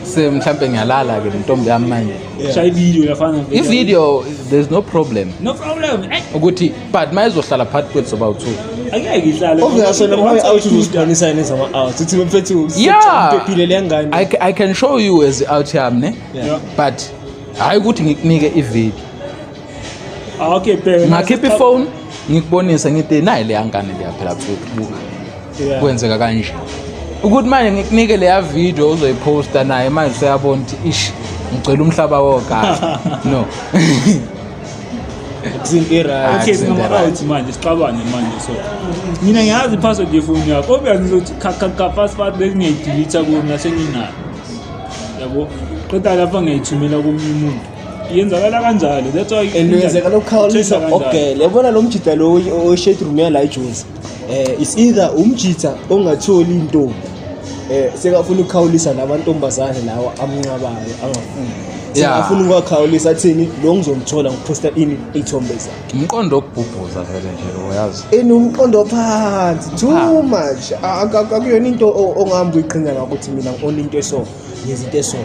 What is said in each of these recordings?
Se mhlambe ngiyalala ke nentombi yami manje. Shaya ivideo yafana. I-video, there's no problem. No problem. Ay, Ukuthi but mayizohlala phakathi kwethu sobawu two. Angeke ihlale. Obvious wena uma out uzosibonisa yini ezama-out uthi mfethu uphephile leya ngane. I can show you as out yami, ne? Yeah. But hayi ukuthi ngikunike i-video. Ah, okay, bheka. Ngakhipha ifone ngikubonise, ngithi nayi leya ngane leya phela mfethu, buka. Kwenzeka kanje ukuthi manje ngikunike leya video uzoyiposta naye manje useyabona ukuthi ish, ngicela umhlaba wokala, no. Akusinto e-right. Okay, Akusinto singama-out manje, sixabane manje. So mina ngiyazi i-password yefoni yakho. Obvious ngizothi ka ka ka, fast fast, bese ngiyayidelete kuyo mina senginayo, yabo. Qeda lapha ngiyayithumela komunye umuntu. Yenzakala kanjalo, that's why. And wenzeka lokukhawulisa. Kanjalo. Okay, yabona lo mjida lo oshade room yala eJozi, is either umjida ongatholi intombi, sekafuna ukukhawulisa namantombazane lawa amnqabayo angafuni, sekafuna ukuwakhawulisa, athini lo ngizomthola ngiphosta ini iy'thombe zakhe. Umqondo wokubhubhuza vele nje lo, yazi. Enomqondo phansi too much. Akuyona into ongahamba uyiqhinga ngakuthi mina ngi-own into eso, ngenza into eso,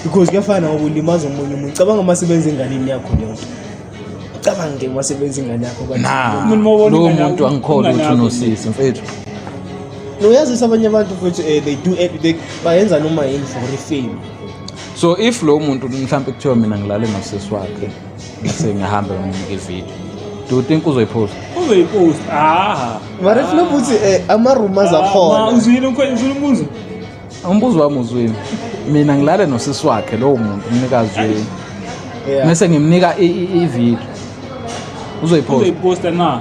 because kuyafana ngoba ulimaza omunye umuntu. Cabanga uma sebenza enganeni yakho leyo nto, cabange uma sebenza ingane yakho bathi- Na Umuntu uma ubona lowo ingane muntu yakho- angikholwa ingane ukuthi yakho. unosisi mfethu. Noyazisa abanye abantu futhi, they do they bayenza noma yini for ifame. So if lo muntu mhlawumbe kuthiwa mina ngilale nosisi wakhe, bese ngihamba nginike ivideo, do you think uzoyiposta? Uzoyipost, ah. Mara funa ukuthi ama-rumors Ah, ma, akhona. Uzwile uzwile umbuzo? Umbuzo wami uzwile. Mina ngilale nosisi wakhe lowo muntu umnikazi Yeah. bese ngimnika ivideo, uzoyiposta? Uzoyiposta na?